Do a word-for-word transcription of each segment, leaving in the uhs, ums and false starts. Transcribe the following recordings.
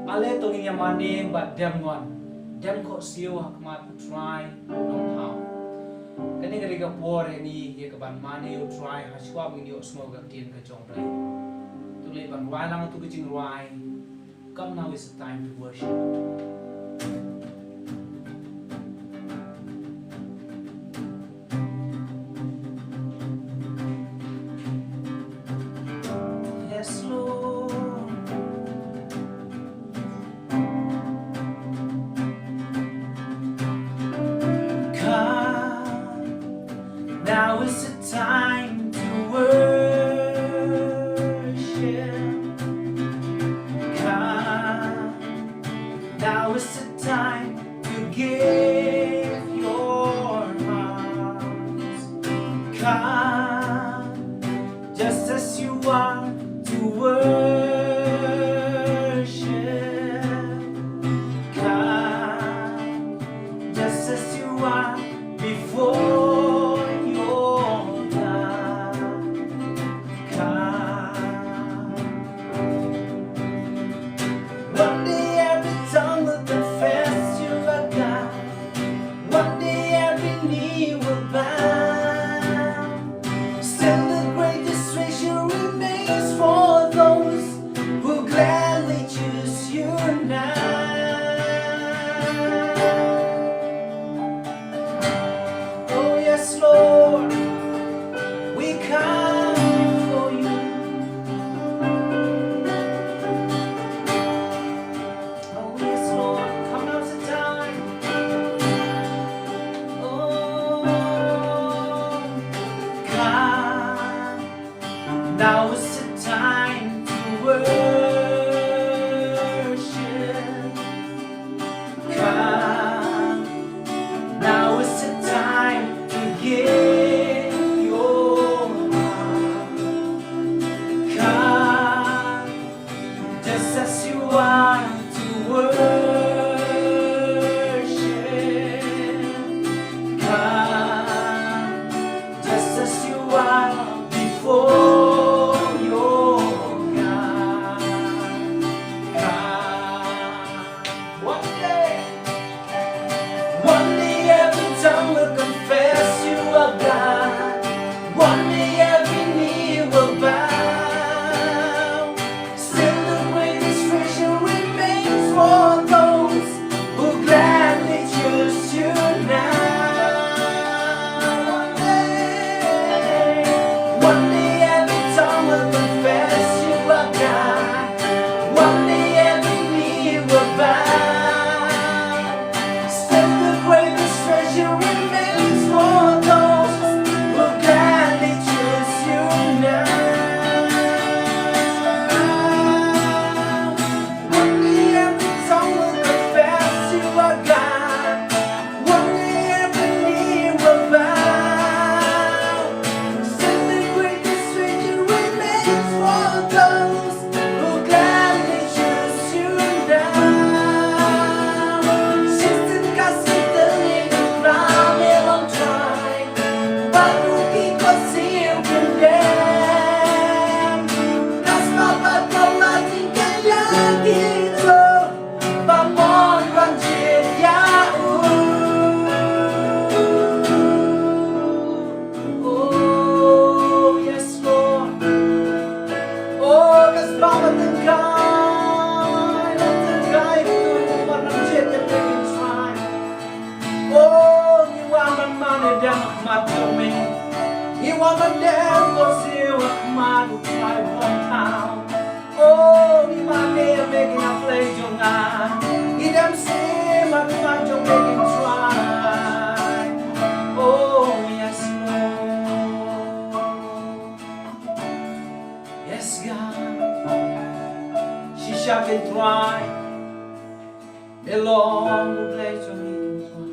Ale to ngin ïa mane bad dem ngon, dem khohsiew ha khmat u Trai Nongthaw. Kane ka dei ka por ïa ngi ïa ka ban mane u Trai ha shwa ba ngin ïohsngew ka ktien ka jong U Blei. To leit ban rwai lang ïa tu ka jingrwai. Come now is the time to worship. Yes, Lord. Come, now is the time to worship. Come, now is the time to give your heart. Come, just as you are to worship. Come, just as you are before your God. Come. One day every tongue will confess you are God. One day every knee will bow. Still the greatest treasure remains for those who gladly choose you now. Oh yes, Lord, we come before you. Oh yes, Lord, come now's the time. Oh, come. Now is the time to worship. Come. Now is the time to give your heart. Come. Just as you are to worship. Come, just as you are before your God. Come. One day, one day every tongue will confess you are God. One day every knee will bow. Still the greatest treasure remains for those who gladly choose you now. One day, one day every tongue will confess you are God. One day every knee will bow. Still the greatest treasure remains for those who gladly choose you now. One day every tongue will confess you are God. One day every knee will bow. Still the greatest treasure remains for those who gladly choose you now. Shisien ka sngewthuh ïa ngi, Trai, me long Trai, bad ruh ki khohsiew kyndem. Ka sma bad ka la jingkyrkhu ïa kito ba mon ban jied ïa u. Oh yes, Lord. Oh, ka sma ba tyngkai, ba tyngkai, ban jied ïa me, Trai. Oh, ngi wan ban mane dem ha khmat jong me. Ngi wan ban dem khohsiew ha khmat u Trai Nongthaw. Oh, ngi mane ïa me, kin ïa Blei jong nga. Ngi dem shim ha khmat jong me, kin Trai. Oh yes, Lord. Yes, God. Shisha, kin Trai, me long u Blei jong ngi, kin Trai.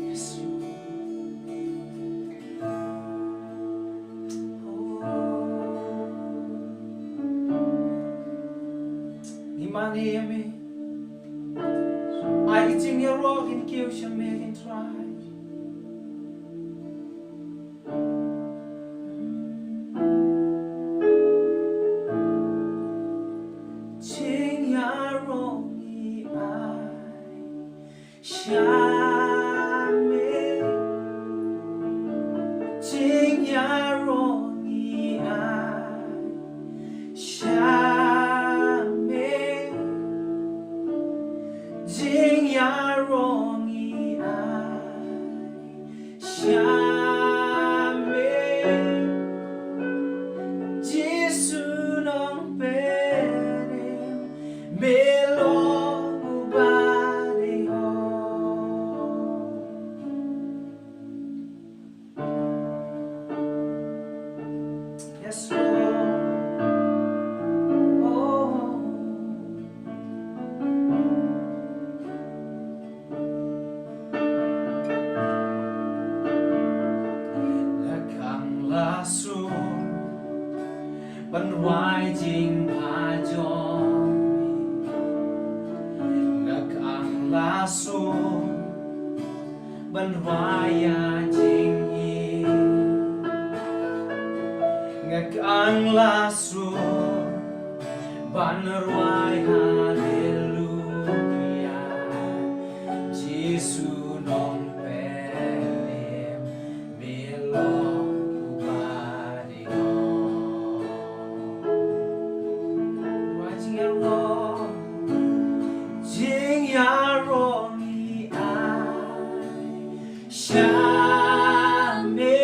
Yes, Lord. Oh. Ngi mane ïa me. Ai ki jingïaroh kin kiew sha me, kin Trai. Ïaroh ngi ai sha me, jingïaroh ngi ai sha me, Jisu Nongpynim, me long uba dei hok. Yes, Lord. Oh. La khang la sum ban rwai jingbha jong me. La khang la sum ban rwai ïa jingim. Nga khang la sum ban rwai haleluia. Jisu Nongpynim, me long uba dei hok. Rwai jingïaroh, jingïaroh ngi ai sha me,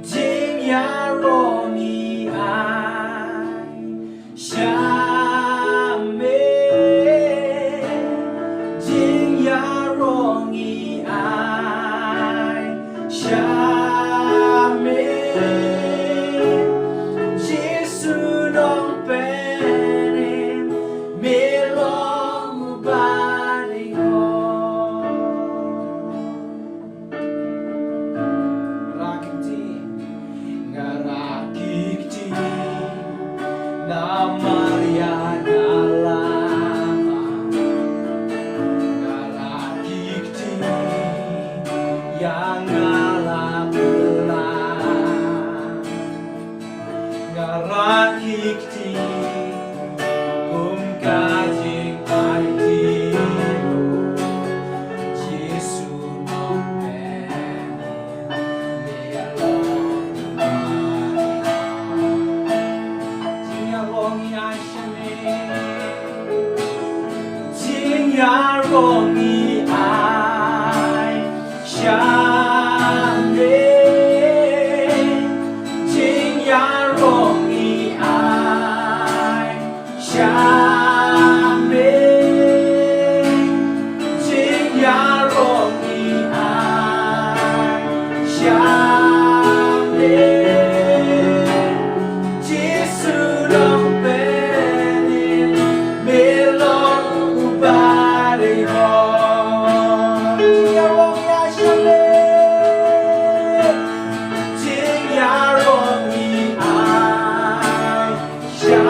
jingïaroh ngi ai sha me, jingïaroh ngi ai sha me, Jisu Nongpynim, me long uba dei hok. Rah kti, nga rah kti namar ïa nga la, nga rah kti ïa nga la pla. Nga rah kti kum ka jingaiti ruh, Jisu Nongpynim, me long uba dei hok. Jingïaroh ngi ai sha me, jingïaroh ngi ai sha me, jingïaroh ngi ai sha me, jingïaroh ngi ai sha me, Jisu Nongpynim, me long uba dei hok. Jingïaroh ngi ai sha me, jingïaroh ngi ai sha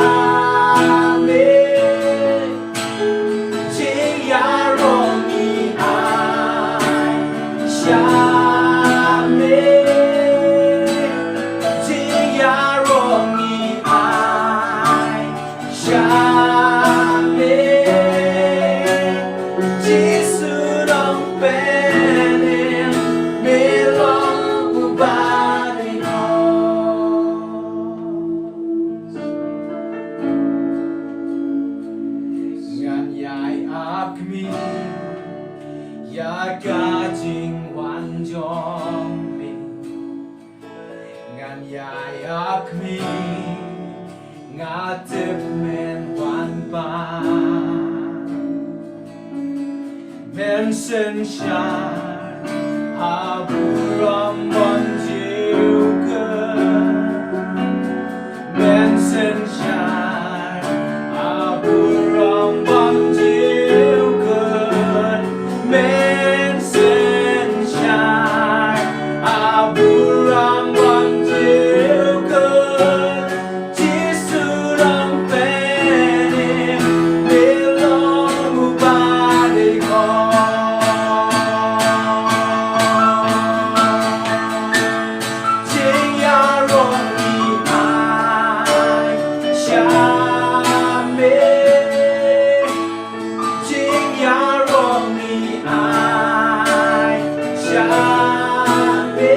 me, jingïaroh ngi ai sha me, jingïaroh ngi ai sha me, Jisu Nongpynim, me long uba dei hok. Ngan ïai ap khmih ïa ka jingwan jong me. Ngan ïai ap khmih, nga tip men wan pat. Men synshar ha burom bymjukut. Men synshar ha burom bymjukut. Men synshar ha burom bymjukut. Jisu Nongpynim, me long uba dei hok. Jingïaroh ngi ai sha me, jingïaroh ngi ai sha me,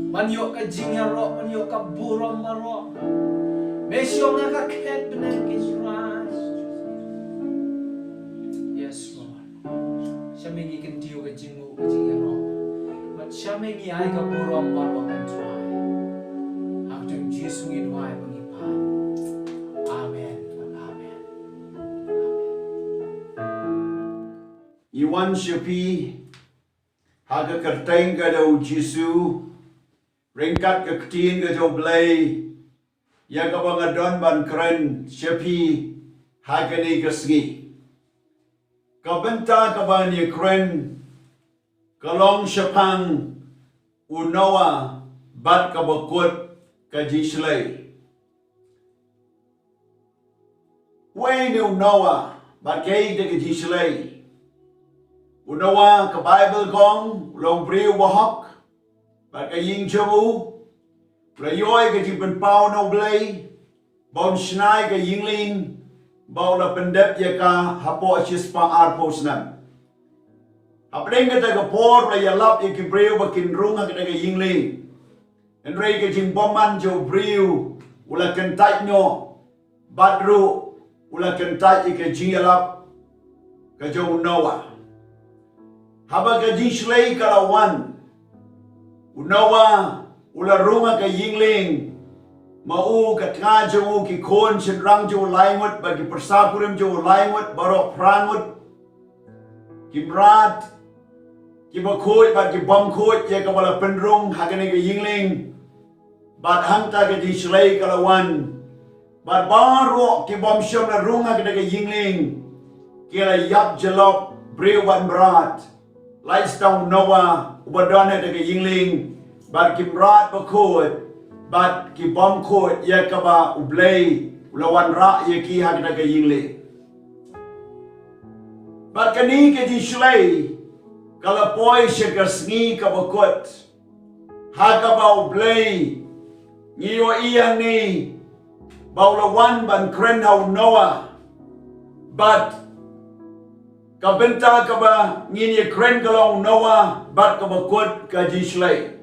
Ban ïoh ka jingïaroh, ban ïoh ka burom baroh. Me shong ha ka khet bneng ki Trai. Yes, Lord. Sha me ngi kyntiew ka jingmut ka jingïaroh. Bad sha me ngi ai ka burom baroh, ko Trai. Ha ka kyrteng Jisu ngi duwai bad ngi pan. Amen. Amen. Ngi wan sha phi ha ka kyrteng ka jong u Jisu, ryngkat ka ktien ka jong u Blei, ïa kaba nga don ban kren sha phi ha kane ka sngi. Ka bynta kaba ngi kren ka long shaphang u Noah bad kaba kut ka jingshlei. Uei ne u Noah bad kaei ka jingshlei? U Noah, ka Baibl ka ong, u long briew bahok, bad ka ïing jong u, u la ïoh ïa ka jingpynpaw na u Blei ba un shna ïa ka ïing lieng, ba u la pyndep ïa ka hapoh shispah arphew snem. Hapdeng kata ka por u la ïalap ïa ki briew ba kin rung ha kata ka ïing lieng. Hynrei ka jingbymman jong u briew u la kyntait noh, bad ruh u la kyntait ïa ka jingïalap ka jong u Noah. Haba ka jingshlei ka la wan, u Noah u la rung ha ka ïing lieng, ma u, ka tnga jong u, ki khun shynrang jong u lai ngut, bad ki pyrsa kurim jong u lai ngut, baroh phra ngut. Ki mrad, ki bakhuid bad ki bymkhuid, ïa kaba la pynrung ha kane ka ïing lieng. Bad hangta ka jingshlei ka la wan. Bad baroh ki bym shym la rung ha kata ka ïing lieng ki la ïap jyllop, briew bad mrad. Lait tang u Noah uba don ha kata ka ïing lieng, bad ki mrad bakhuid bad ki bymkhuid, ïa kaba u Blei u la wanrah ïa ki ha kata ka ïing lieng. Bad kane ka jingshlei ka la poi sha ka sngi kaba kut, ha kaba u Blei, ngi ïohi hangne ba u la wan ban kren ha u Noah. Bad ka bynta kaba ngin ïa kren ka long u Noah bad kaba kut ka jingshlei.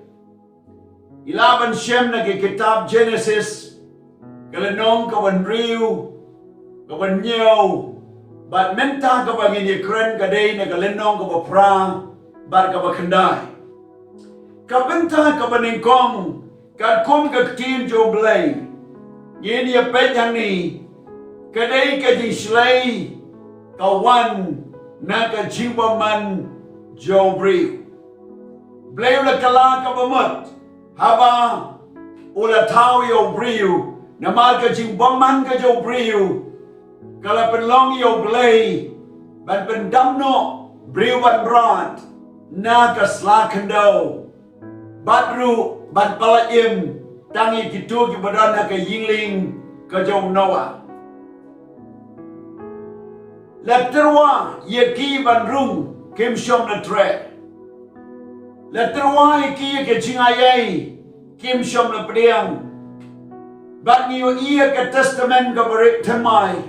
Ngi lah ban shem na ka kitab Jenesis, ka lynnong kaba hynriew, kaba hynñiew, bad mynta kaba ngin ïa kren ka dei na ka lynnong kaba phra bad kaba khyndai. Ka bynta kaba nyngkong, katkum ka ktien jong u Blei, ngin ïa peit hangne, ka dei ka jingshlei ka wan na ka jingbymman jong u briew. Blei u la kylla kaba mut haba u la thaw ïa u briew, namar ka jingbymman ka jong u briew ka la pynlong ïa u Blei ban pyndam noh briew bad mrad na ka sla khyndew, bad ruh ban pyllait im tang ïa kito kiba don ha ka ïing lieng ka jong u Noah. La tyrwa ïa ki ban rung, kim shym la treh. La tyrwa ïa ki ïa ka jingaiei, kim shym la pdiang. Bad ngi ïohi ïa ka Testament kaba rit thymmai,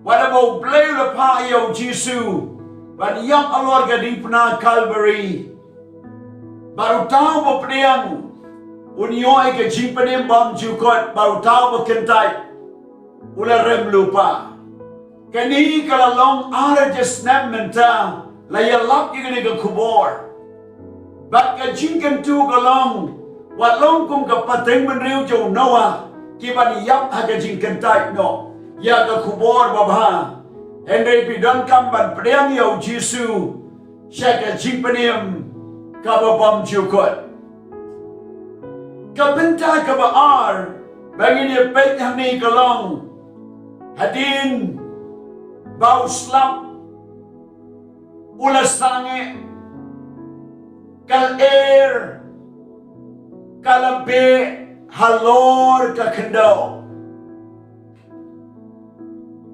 wat haba u Blei u la phah ïa u Jisu ban ïap halor ka diengphna Kalbari. Bad uta uba pdiang un ïoh ïa ka jingpynim bymjukut, bad uta uba kyntait u la rem lypa. Kane ka la long ar hajar snem mynta la ïalap ïa kane ka khubor. Bad ka jingkyntu ka long, wat long kum ka pateng bynriew jong u Noah, ki ban ïap ha ka jingkyntait noh ïa ka khubor babha. Hynrei phi donkam ban pdiang ïa u Jisu sha ka jingpynim kaba bymjukut. Ka bynta kaba ar ba ngin ïa peit hangne ka long, hadien ba u slap u la sangeh, ka lyer ka la beh halor ka khyndew.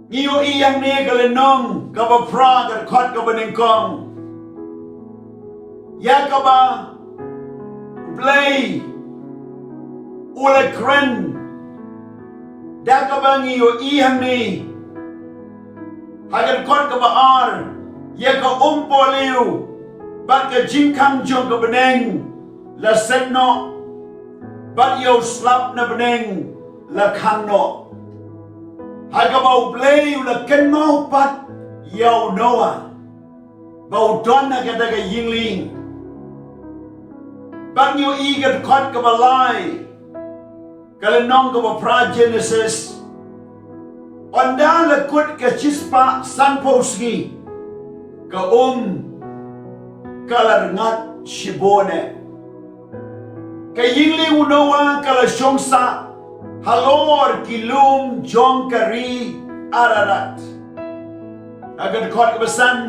Ngi ïohi hangne ka lynnong kaba phra, ka dkhot kaba nyngkong, ïa kaba u Blei u la kren, da kaba ngi ïohi hangne ha ka dkhot kaba ar, ïa ka umpohliew bad ka jingkhang jong ka bneng la set noh Bad ïa u slap na bneng la khang noh. Ha kaba U Blei u la kynmaw pat ïa u Noah ba u don ha kata ka ïingling. Bad ngi ïohi ka dkhot kaba lai, ka lynnong kaba phra Genesis. Ynda la kut ka shispah sanphew sngi, ka um ka la rngat shibun eh. Ka ïingling u Noah ka la shong sah halor ki lum jong ka ri Ararat. Ha ka dkhot kaba san,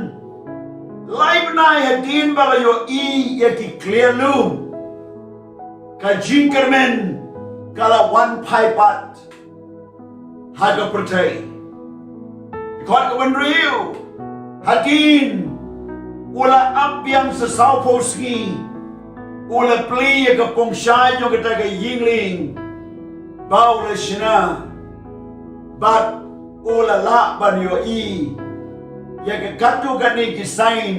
lai bnai hadien ba la ïohi ïa ki kliar lum, ka jingkyrmen ka la wan phai pat ha ka pyrthei. Dkhot kaba hynriew, hadien u la ap biang sa sawphew sngi, u la plie ïa ka pongshai jong kata ka ïingling ba u la shna. Bad u la lah ban ïohi ïa ka katto katne ki sign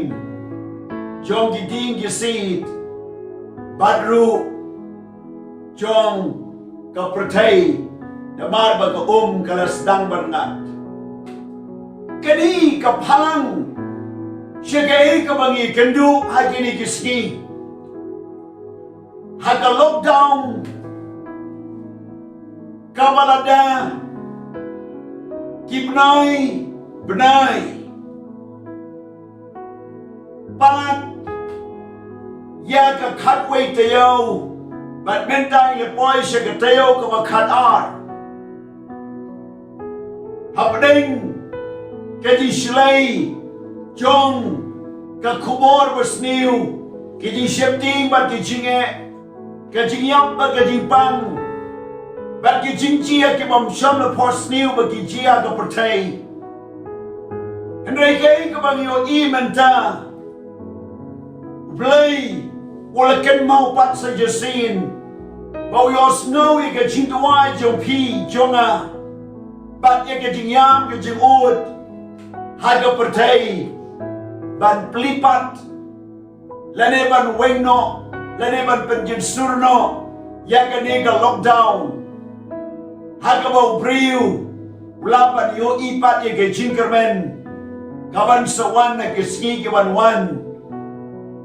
jong ki dieng ki siej, bad ruh jong ka pyrthei, namar ba ka um ka la sdang ban rngat. Kane ka phalang sha kaei kaba ngi kynduh ha kine ki sngi, ha ka lockdown kaba la da ki bnai bnai. Palat ïa ka khatwei taïew, bad mynta ngi la poi sha ka taïew kaba khatar. Hapdeng ka jingshlei jong ka khubor basniew, ka jingsheptieng bad ka jingeh, ka jingïap bad ka jingpang, bad ka jingjia ki bym shym la phohsniew ba ki jia ha ka pyrthei. Hynrei kaei kaba ngi ïohi mynta, U Blei u la kynmaw pat sa shisien ba u ïohsngew ïa ka jingduwai jong phi jong nga, bad ïa ka jingïam ka jingud ha ka pyrthei, ban plie pat lane ban weng noh, lane ban pynjynsur noh ïa kane ka lockdown. Ha kaba u briew u lah ban ïohi pat ïa ka jingkyrmen ka ban sa wan ha ki sngi ki ban wan,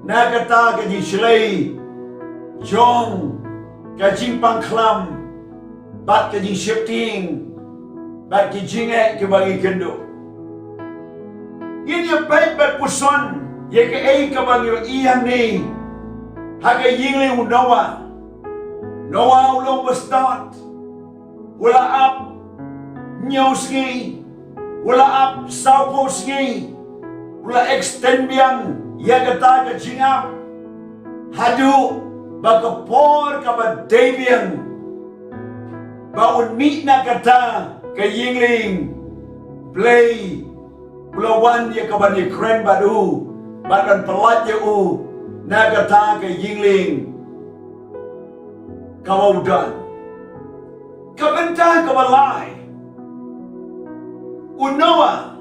na kata ka jingshlei jong ka jingpang khlam bad ka jingsheptieng bad ki jingeh kiba ngi kynduh. Ngin ïa peit bad puson ïa kaei kaba ngi ïohi hangne ha ka ïingling u Noah. Noah u long bastad, u la ap hynñiew sngi, u la ap sawphew sngi, u la extend biang ïa kata ka jingap haduh ba ka por kaba dei biang ba un mih na kata ka ïingling, Blei u la wan ïa ka ban ïakren bad u, bad ban pyllait ïa u na kata ka ïingling kaba u don. Ka bynta kaba lai, u Noah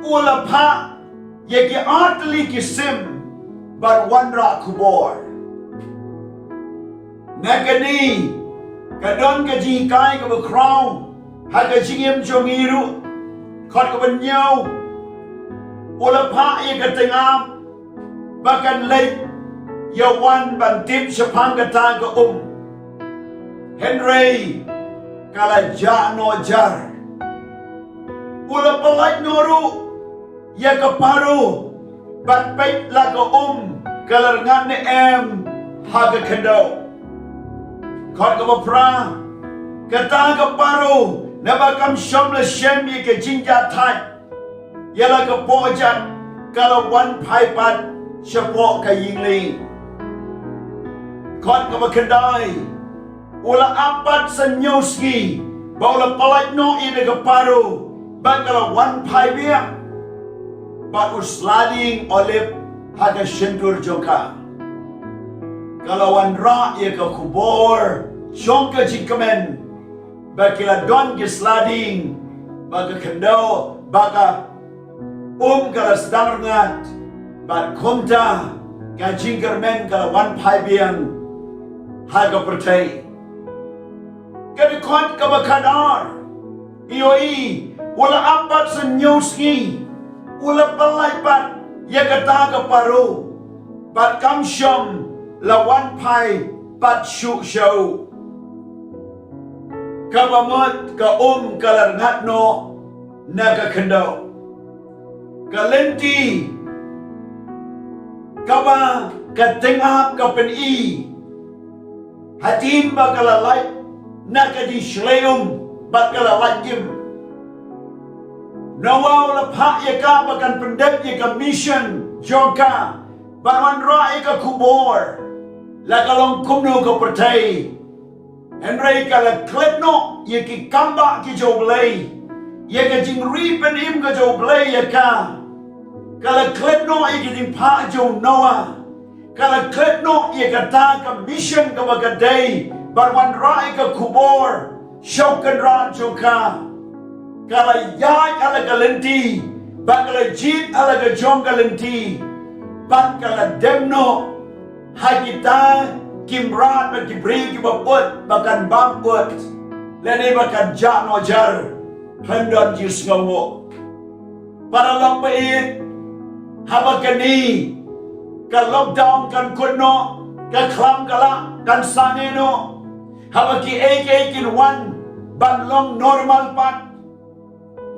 u la phah ïa ki artylli ki sim ban wanrah khubor. Na kane ka don ka jinghikai kaba khraw ha ka jingim jong ngi ruh. Dkhot kaba hynñiew, u la phah ïa ka tyngab ba kan leit ïa wan ban tip shaphang kata ka um. Hynrei ka la jah noh jar. U la pyllait noh ruh ïa ka Paro, bad peit la ka um ka la rngat ne em ha ka khyndew. Dkhot kaba phra, kata ka Paro naba kam shym la shem ïa ka jingjahthait ïa la ka pohjat, ka la wan phai pat shapoh ka ïingling. Dkhot kaba khyndai, u la ap pat sa hynñiew sngi ba u la pyllait noh ïa ka Paro, bad ka la wan phai biang bad u sla dieng olib ha ka shyntur jong ka. Ka la wanrah ïa ka khubor jong ka jingkmen ba ki la don ki sla dieng, ba ka khyndew, ba ka um ka la sdang rngat, bad kumta ka jingkyrmen ka la wan phai biang ha ka pyrthei. Ka dkhot kaba khatar, ïohi, u la ap pat san hynñiew sngi, u la pynlait pat ïa kata ka Paro, bad kam shym la wan phai pat shuh sha u. Kaba mut ka um ka la rngat noh na ka khyndew. Ka lynti kaba ka tyngab ka pyni, hadien ba ka la lait na ka jingshlei um bad ka la lait im, Noah u la phah ïa ka ba kan pyndep ïa ka mission jong ka, ban wanrah ïa ka khubor la ka long kumno ka pyrthei. Hynrei ka la klet noh ïa ki kambah ki jong U Blei, ïa ka jingri pynim ka jong U Blei ïa ka. Ka la klet noh ïa ka jingphah jong u Noah. Ka la klet noh ïa kata ka mission kaba ka dei ban wanrah ïa ka khubor sha u kynrad jong ka. Ka la ïaid ha la ka lynti, bad ka la jied ha la ka jong ka lynti, bad ka la dem noh ha kita ki mrad bad ki briew kiba bud ba kan bam bud, lane ba kan jah noh jar khlem don jingsngewnguh. Paralok ba ïeit, haba kane ka lockdown kan kut noh, ka khlam ka la kan sangeh noh, haba kiei kiei kin wan ban long normal pat,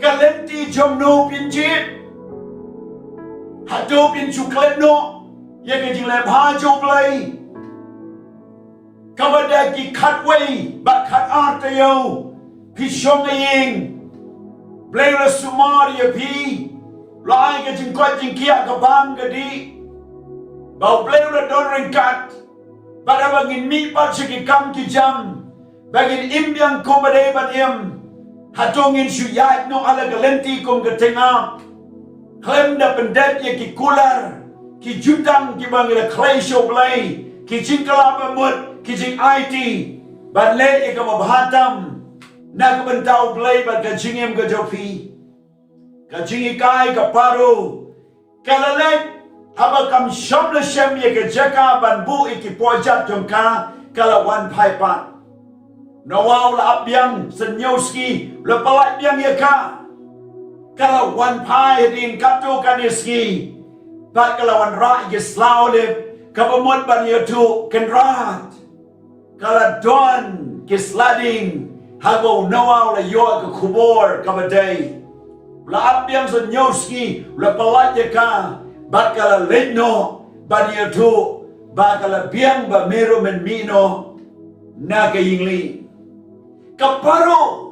ka lynti jong no phin jied? Hato phin shu klet noh ïa ka jingleh bha jong U Blei? Kaba da ki khatwei bad khatar taïew phi shong ha ïing, U Blei u la sumar ïa phi, u la ai ka jingkoit jingkhiah, ka bam ka dih, bad U Blei u la don ryngkat. Bad haba ngin mih pat sha ki kam ki jam, ba ngin im biang kumba dei ban im, hato ngin shu ïaid noh ha la ka lynti kum ka tyngab, khlem da pyndep ïa ki kular, ki jutang kiba ngi la khlei sha U Blei, ki jingkylla bamut, ki jingaiti, ban leh ïa kaba bha tam na ka bynta U Blei bad ka jingim ka jong phi? Ka jinghikai ka Paro ka la leit, haba kam shym la shem ïa ka jaka ban buh ïa ki pojat jong ka, ka la wan phai pat. Noah u la ap biang san hynñiew sngi, u la pynlait biang ïa ka. Ka la wan phai hadien katto katne sngi, bad ka la wanrah ïa ki sla Olib, kaba mut ban ïathuh, Kynrad, ka la don ki sla dieng haba u Noah u la ïoh ka khubor kaba dei. U la ap biang san hynñiew sngi, u la pynlait ïa ka, bad ka la leit noh ban ïathuh ba ka la biang ba me ruh men mih noh na ka ïing lieng. Ka Paro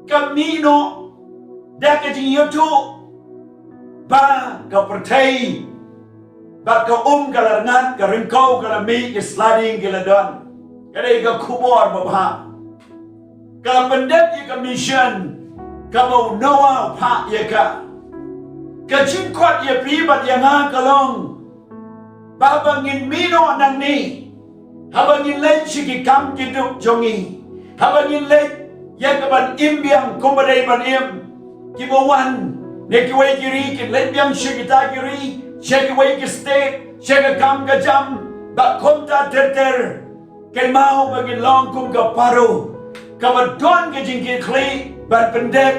ka mih noh da ka jingïathuh ba ka pyrthei bad ka um ka la rngat, ka ryngkew ka la mih, ki sla dieng ki la don. Ka dei ka khubor babha. Ka la pyndep ïa ka mission kaba u Noah u phah ïa ka. Ka jingkhot ïa phi bad ïa nga ka long ba haba ngin mih noh nangne, haba ngin leit sha ki kam ki duk jong ngi, haba ngin leit ïa ka ban im biang kumba dei ban im, kiba wan na kiwei ki ri kin leit biang sha kita ki ri, sha kiwei ki state, sha ka kam ka jam, bad kumta ter ter. Kynmaw ba ngin long kum ka Paro kaba don ka jingkitkhlieh ban pyndep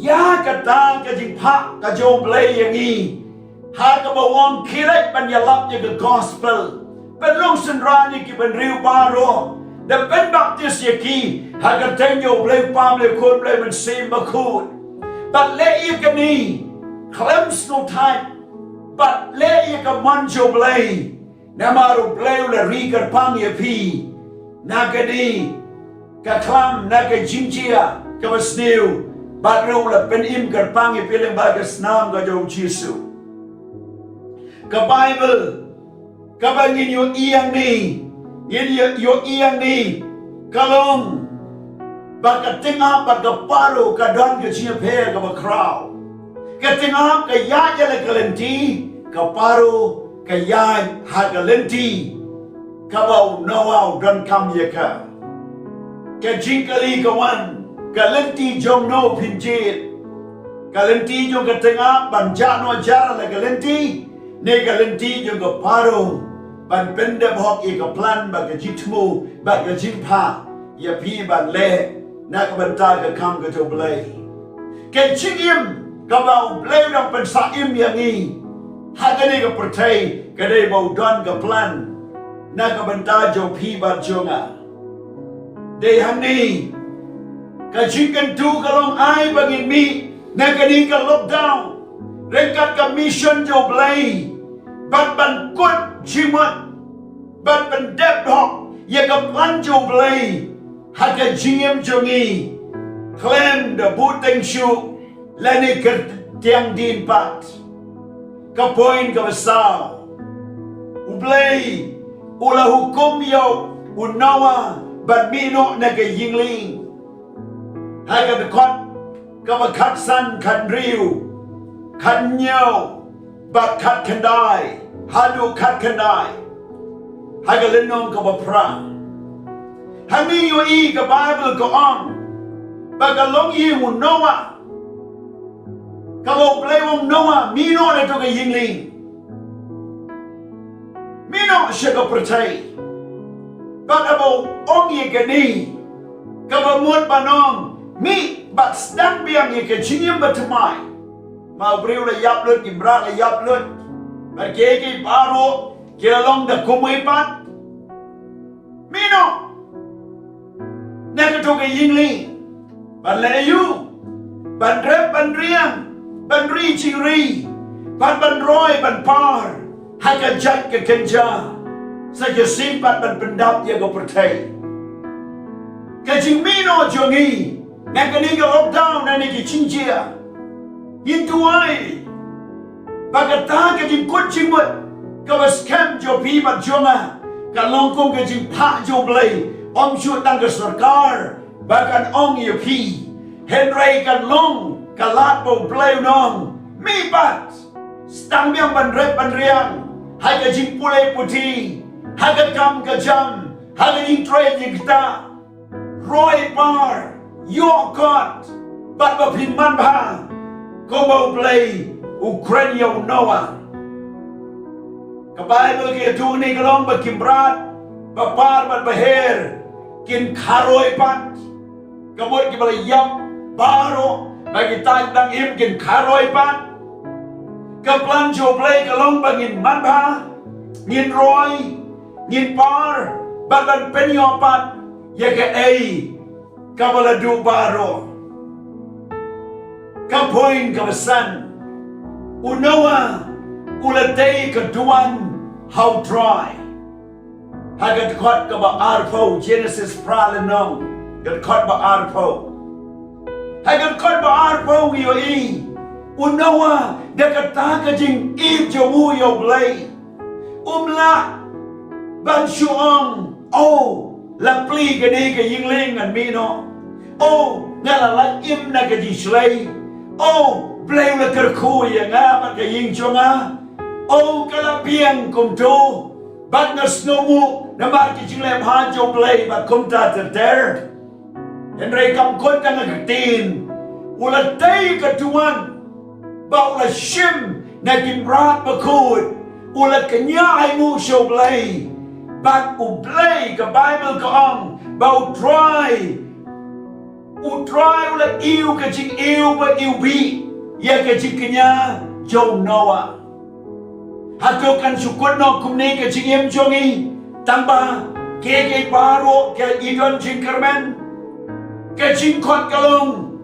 ïa kata ka jingphah ka jong U Blei ïa ngi. Ha kaba u ong khie leit ban ïalap ïa ka gospel, ban long synran ïa ki bynriew baroh, da pynbaptis ïa ki ha ka kyrteng jong U Blei u Kpa, U Blei u Khun, U Blei u Mynsiem Bakhuid. Bad leh ïa kane khlem sngewthait, bad leh ïa ka mon jong U Blei. Namar U Blei u la ri kyrpang ïa phi na kane ka khlam, na ka jingjia kaba sniew, bad ruh u la pynim kyrpang ïa phi lyngba ka snam ka jong U Jisu. Ka Baibl kaba ngin ïohi hangne, ngin ïohi hangne, ka long ba ka tyngab bad ka Paro ka don ka jingïapher kaba khraw. Ka tyngab ka ïaid ïa la ka lynti, ka Paro ka ïaid ha ka lynti kaba u Noah u donkam ïa ka. Ka jingkylli ka wan, ka lynti jong no phin jied? Ka lynti jong ka tyngab ban jah noh jar la ka lynti, ne ka lynti jong ka Paro ban pyndep hok ïa ka plan bad ka jingthmu bad ka jingphah ïa phi ban leh na ka bynta ka kam ka jong U Blei. Ka jingim kaba U Blei u dang pynsah im ïa ngi ha kane ka pyrthei ka dei ba u don ka plan na ka bynta jong phi bad jong nga. Dei hangne ka jingkyntu ka long ai ba ngin mih na kane ka lockdown ryngkat ka mission jong U Blei bad ban kut jingmut ban pyndep hok ïa ka plan jong U Blei ha ka jingim jong ngi khlem da buteng shuh lane kyrtiang dien pat. Ka point kaba saw, U Blei u la hukum ïa u Noah ban mih noh na ka ïing lieng. Ha ka dkhot kaba khatsan, khathynriew, khathynñiew bad khatkhyndai haduh khatkhyndai ha ka lynnong kaba phra. Hangne ïohi ka Baibl ka ong ba ka long ïing u Noah kaba U Blei u ong, Noah, mih noh na kato ka ïing lieng, mih noh sha ka pyrthei. Bad haba u ong ïa kane kaba mut ban ong mih bad sdang biang ïa ka jingim bathymmai. Ma u briew la ïap lut, ki mrad la ïap lut, bad kiei kiei baroh ki la long da kumwei pat. Mih noh na kato ka ïing lieng ban leh aïu? Ban rep ban riang, ban ri jingri, ban ban roi ban par ha ka jait ka kynja, sa shisien pat ban pyndap ïa ka pyrthei. Ka jingmih noh jong ngi na kane ka lockdown, na kine ki jingjia, ngin duwai ba kata ka jingkut jingmut kaba skhem jong phi bad jong nga kan long kum ka jingphah jong U Blei, ym shuh tang ka sorkar ba kan ong ïa phi, hynrei kan long ka lad ba U Blei un ong, mih pat, sdang biang ban rep ban riang ha ka jingpule puthi, ha ka kam ka jam, ha ka jingtrei jingktah, roi par, ïoh kot, bad ba phin manbha kumba U Blei u kren ïa u Noah. Ka Baibl ka ïathuh hangne ka long ba ki mrad, ba par bad ba her kin kharoi pat. Ka mut kiba la ïap baroh, ba kita kiba dang im kin kharoi pat. Ka plan jong U Blei ka long ba ngin manbha, ngin roi, ngin par bad ban pynïoh pat ïa kaei kaba la duh baroh. Ka point kaba san, u Noah u la tei ka duwan ha U Trai. Ha ka dkhot kaba arphew, Genesis phra lynnong, ka dkhot ba arphew. Ha ka dkhot ba arphew ngi ïohi u Noah da kata ka jingïeit jong u ïa U Blei, um lah ban shu ong, o, la plie kane ka ïing lieng, ngan mih noh. O, nga la lait im na ka jingshlei. O, Blei u la kyrkhu ïa nga bad ka ïing jong nga. O, ka la biang kumto. Bad nga sngewbha namar ki jingleh bha jong U Blei bad kumta ter ter. Hynrei kam kut tang ha ka ktien, u la tei ka duwan ba u la shim na ki mrad bakhuid, u la kñia ainguh sha U Blei. Bad U Blei, ka Baibl ka ong ba U Trai, U Trai u la ïoh ka jingïoh ba ïoh bih ïa ka jingkñia jong u Noah. Hato kan shu kut noh kumne ka jingim jong ngi? Tang ba kiei kiei baroh ki don jingkyrmen. Ka jingkhot ka long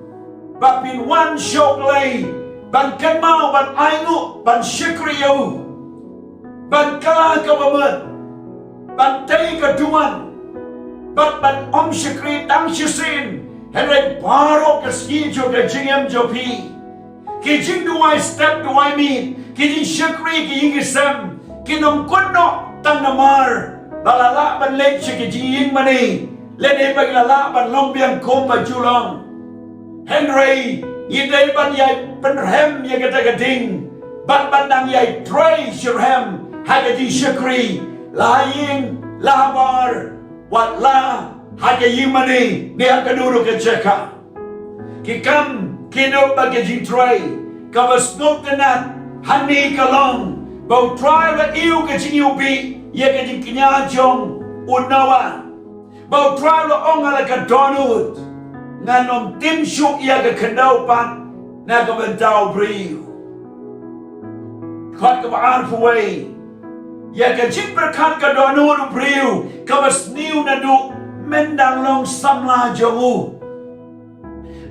ba phin wan sha U Blei, ban kynmaw, ban ainguh, ban shakri ïa u, ban kylla kaba mut, ban tei ka duwan, bad ban ym shakri tang shisien, hynrei baroh ka sngi jong ka jingim jong phi. Ki jingduwai step duwai miet, ki jingshakri, ki ïing ki sem, kin ym kut noh tang namar ba la lah ban leit sha ki jingïing mane, lane ba la lah ban long biang kumba ju long. Hynrei ngi dei ban ïai pynrhem ïa kata ka ding, bad ban dang ïai trei shitrhem ha ka jingshakri, la ha ïing, la ha bar, wat la ha ka ïing mane ne ha kano kano ka jaka. Ki kam ki dei ba ka jingtrei kaba sngewtynnat hangne ka long ba U Trai u la ïoh ka jingïoh bih ïa ka jingkñia jong u Noah. Ba U Trai u la ong ha la ka dohnud, ngan ym tim shuh ïa ka khyndew pat na ka bynta u briew. Kot kaba arphew wei. Ïa ka jingpyrkhat ka dohnud u briew kaba sniew naduh men dang long samla jong u.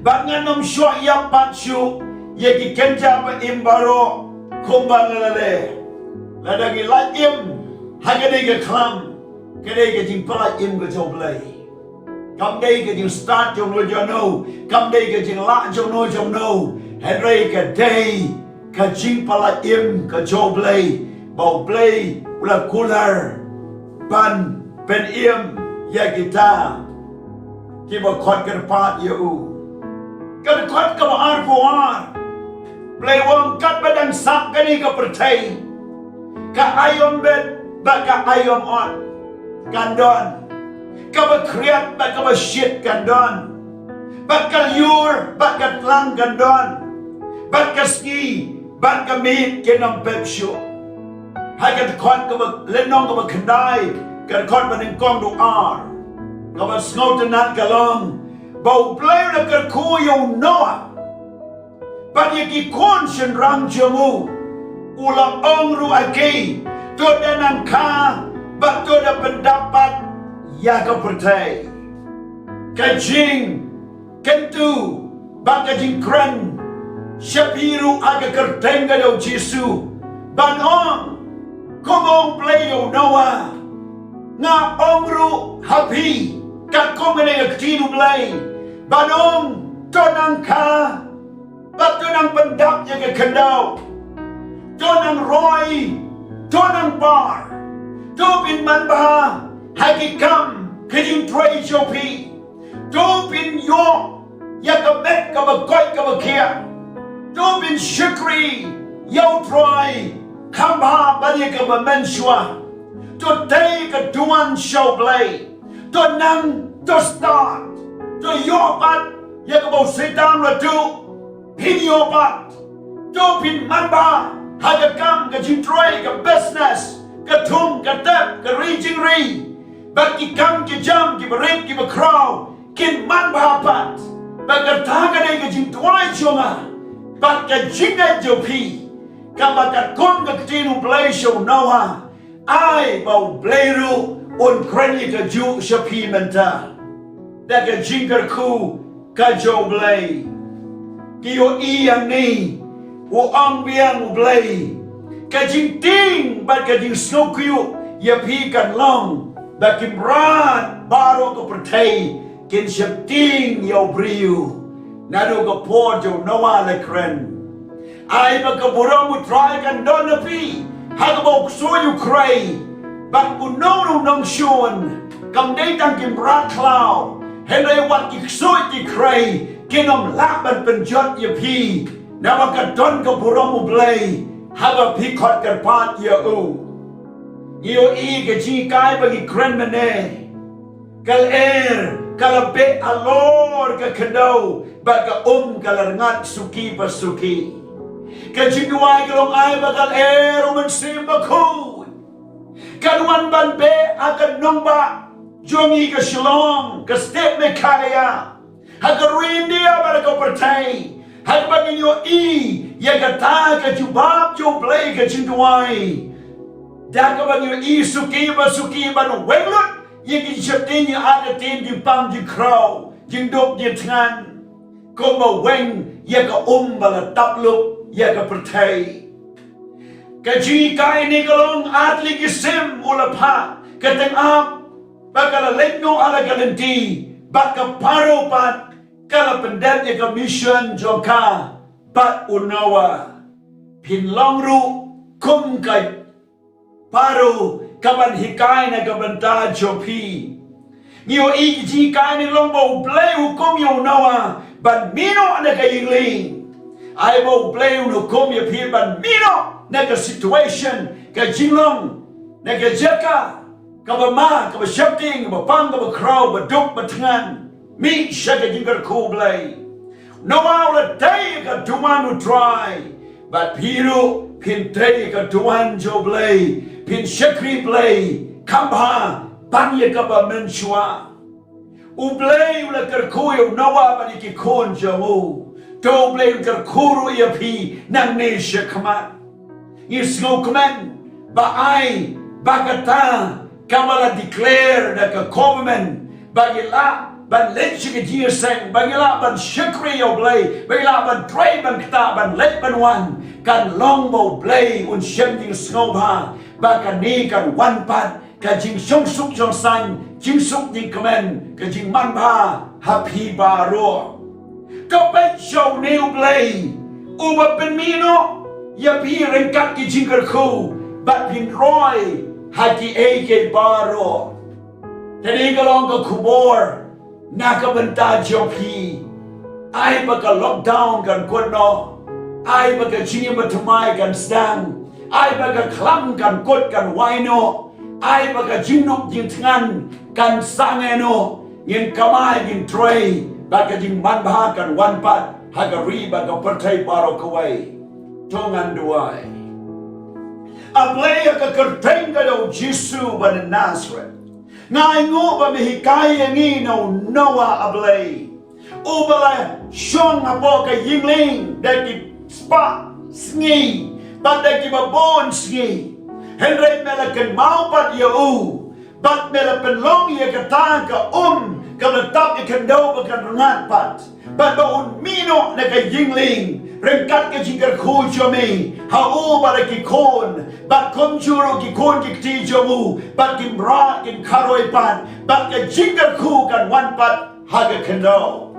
Bad ngan ym shoh ïap pat shuh ïa ki kynja ba im baroh kumba nga la leh. Lada ngi lait im ha kadei ka khlam, kadei ka jingpyllait im ka jong U Blei. Kam dei ka jingstad jong no jong no, kam dei ka jinglah jong no jong no. Hynrei ka dei ka jingpyllait im ka jong U Blei, ba U Blei u la kular ban pynim ïa kita kiba khot kyrpad ïa u. Ka dkhot kaba arphew ar. Blei u ong katba dang sah kane ka pyrthei, ka aïom bet bad ka aïom ot kan don. Kaba khriat bad kaba shit kan don. Bad ka lyiur bad ka tlang kan don. Bad ka sngi bad ka miet kin ym pep shuh. Ha ka dkhot kaba lynnong kaba khyndai, ka dkhot ba nyngkong du ar, kaba sngewtynnat ka long ba U Blei u la kyrkhu ïa u Noah bad ïa ki khun shynrang jong u, u la ong ruh ha ki, to da nang kha bad to da pyndap pat ïa ka pyrthei. Ka jingkyntu bad ka jingkren sha phi ruh ha ka kyrteng ka jong U Jisu, ban ong, kum ong Blei ïa u Noah, nga ong ruh ha phi katkum kane ka ktien U Blei, ban ong, to nang kha bad to nang pyndap ïa ka khyndew. To nang roi, to nang par, to pynman bha ha ki kam ka jingtrei jong phi. To pynïoh ïa ka met kaba koit kaba khiah. To pynshakri ïa U Trai kham bha ban ïa kaba mynshuwa. To tei ka duwan sha U Blei. To nang, to stad, to ïoh pat ïa kaba u Soitan u la tuh. Phin ïoh pat. To pynman bha ha ka kam ka jingtrei, ka business, ka thung ka tep, ka ri jingri, bad ki kam ki jam kiba rit kiba khraw kin man bha pat. Bad kata ka dei ka jingduwai jong nga bad ka jingngeit jong phi, kaba katkum ka ktien U Blei sha u Noah, ai ba U Blei ruh un kren ïa kajuh sha phi mynta da ka jingkyrkhu ka jong U Blei. Ki ïohi hangne, u ong biang U Blei, ka jingtieng bad ka jingsngewkhia ïa phi kan long ba ki mrad baroh ka pyrthei kin sheptieng ïa u briew. Naduh ka por jong u Noah la kren. Ai ba ka burom U Trai kan don ha phi ha kaba u ksuid u khrei. Bad uno uno u nongshun, kam dei tang ki mrad khlaw, hynrei wat ki ksuid ki khrei kin ym lah ban pynjot ïa phi. Namar ka don ka burom U Blei haba phi khot kyrpad ïa u. Ngi ïohi ka jinghikai ba ngi kren mynne. Ka lyer ka la beh halor ka khyndew bad ka um ka la rngat suki pa suki. Ka jingduwai ka long ai ba ka lyer, U Mynsiem Bakhuid, kan wan ban beh ha ka nongbah jong ngi ka Shillong, ka state Meghalaya, ha ka ri India bad ha ka pyrthei, ha kaba ngin ïohi ïa kata ka jubab jong U Blei, ka jingduwai. Da kaba ngin ïohi suki pa suki ban weng lut ïa ki jingsheptieng, ïa ka ktien, jingpang jingkhraw, jingduk jingthngan, kumba weng ïa ka um ba la tap lup ïa ka pyrthei. Ka jinghikai ne ka long ar tylli ki sim u la phah, ka tyngab ba ka la leit noh ha la ka lynti, bad ka Pharaoh pat ka la pyndep ïa ka mission jong ka bad u Noah. Phin long ruh kum ka Pharaoh kaban hikai na ka bynta jong phi. Ngi ïohi ka jinghikai ne long ba U Blei u hukum ïa u Noah ban mih noh na ka ïing lieng. Ai ba U Blei un hukum ïa phi ban mih noh na ka situation, ka jinglong, na ka jaka kaba ma, kaba sheptieng, kaba pang, kaba khraw, ba duk ba thngan. Mih sha ka jingkyrkhu U Blei. Noah u la tei ka duwan U Trai, bad phi ruh phin tei ka duwan jong U Blei. Phin shakri Blei kham bha tang ïa kaba mynshuwa. U Blei u la kyrkhu ïa u Noah bad ïa ki khun jong u. To U Blei un kyrkhu ruh ïa phi nangne shakhmat. Ngi sngewkmen ba ai ba kata kaba la declare da ka government ba ngi lah ban leit sha ka jingïaseng, ba ngi lah ban shakri ïa U Blei, ba ngi lah ban trei ban ktah, ban leit ban wan, kan long ba U Blei un shem jingsngewbha ba kane kan wan pat ka jingshongsuk shongsaiñ, jingsuk jingkmen, ka jingmanbha ha phi baroh. Ka peit sha une U Blei uba pynmih noh ïa phi ryngkat ki jingkyrkhu bad phin roi ha kiei kiei baroh. Te dei ka long ka khubor na ka bynta jong phi. Ai ba ka lockdown kan kut noh. Ai ba ka jingim bathymmai kan sdang. Ai ba ka khlam kan kut kan wai noh. Ai ba ka jingduk jingthngan kan sangeh noh. Ngin kamai ngin trei ba ka jingmanbha kan wan pat ha ka ri bad ka pyrthei baroh kawei. To ngan duwai. A Blei ha ka kyrteng ka jong u Jisu ba na Nasareth. Nga ainguh ba me hikai ïa ngi na u Noah, A Blei, uba la shong hapoh ka ïingling da ki spah sngi bad da kiba bun sngi. Hynrei me la kynmaw pat ïa u bad me la pynlong ïa kata ka um kaba la tap ïa ka khyndew ba kan rngat pat. Bad ba un mih noh na ka ïingling ryngkat ka jingkyrkhu jong me ha u bad ha ki khun, bad kumjuh ruh ki khun ki kti jong u, bad ki mrad kin kharoi pat, bad ka jingkyrkhu kan wan pat ha ka khyndew.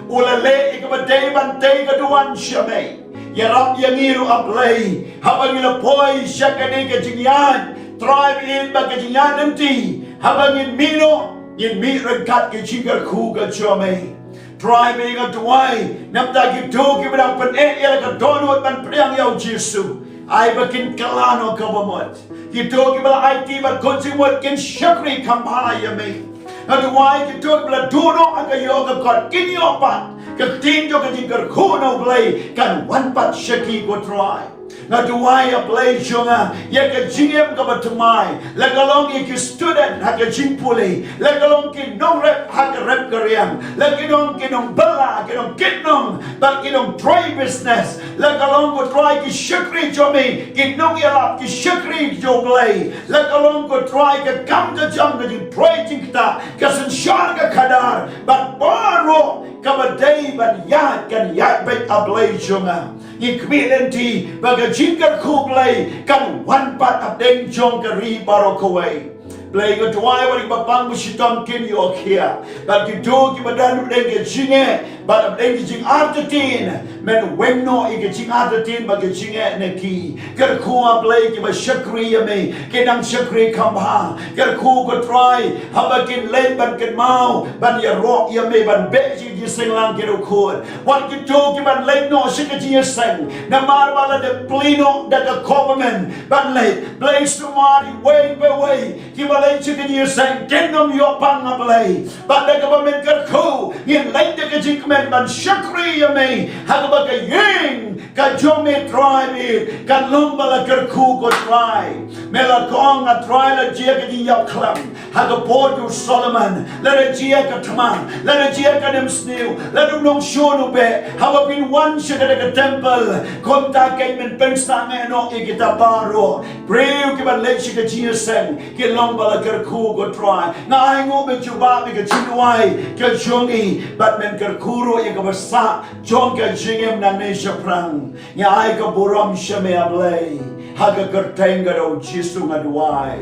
U la leh ïa kaba dei ban dei, ka duwan sha me. Ïarap ïa ngi ruh, A Blei, haba ngi la poi sha kane ka jingïaid, Trai, ba ka jingïaid lynti, haba ngin mih noh, ngin mih ryngkat ka jingkyrkhu ka jong me. Trai, nga duwai namar kito kiba dang pyneh ïa la ka dohnud ban pdiang ïa u Jisu, ai ba kin kylla noh kaba mut. Kito kiba la aiti ban khot jingmut kin shakri kham bha ïa me. Nga duwai kito kiba la duh noh ha ka ïoh ka kot kin ïoh pat ka ktien jong ka jingkyrkhu na u Blei kan wan pat sha ki, ko Trai. Nga duwai, A Blei jong nga, ïa ka jingim kaba thymmai, la ka long ïa ki student ha ka jingpule, la ka long ki nongrep ha ka rep ka riang, la ki long ki nongbylla, ki long ki nong, bad ki nongtrei business, la ka long, ko Trai, ki shakri jong me, ki nongïalap, ki shakri jong u Blei, la ka long, ko Trai, ka kam ka jam, ka jingtrei jingktah, ka synshar ka khadar, bad baroh kaba dei ban ïaid kan ïaid beit, A Blei jong nga. Ngi khmih lynti ba ka jingkyrkhu Blei kan wan pat hapdeng jong ka ri baroh kawei. Blei, nga duwai wat ïa kiba pang ba shitom kin ïoh khia, bad kito kiba don hapdeng ka jingeh bad hapdeng ka jingartatien, men weng noh ïa ka jingartatien bad ka jingeh na ki. Kyrkhu, A Blei, kiba shakri ïa me, ki nang shakri kham bha. Kyrkhu, ko Trai, haba kin leit ban kynmaw ban ïaroh ïa me, ban beh sha ka jingseng lang, ki ruh khun. Wat kito kiban leit noh sha ka jingïaseng namar ba la dep plie noh da ka government ban leit. Blei, sumar iwei pa iwei kiba leit sha ka jingïaseng kin ym ïoh pang, A Blei. Bad da kaba men kyrkhu ngin leit da ka jingkmen ban shakri ïa me ha kaba ka ïing ka jong me, Trai, kan long ba la kyrkhu, ko Trai. Me la ong, A Trai, la jia ka jingïap khlam ha ka por u Solomon, lada jia ka thma, lada jia ka nemsniew, lada u nongshun u beh, haba phin wan sha kata ka temple, kumta kein men pynsangeh noh ïa kita baroh. Briew kiban leit sha ka jingïaseng kin long ba la kyrkhu, ko Trai. Nga ainguh, me jubab ïa ka jingduwai ka jong ngi bad men kyrkhu ruh ïa kaba sah jong ka jingim nangne shaphrang. Ngi ai ka burom sha me, A Blei, ha ka kyrteng ka jong u Jisu nga duwai.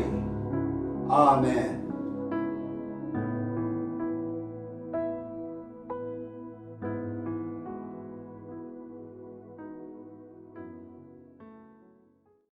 Amen.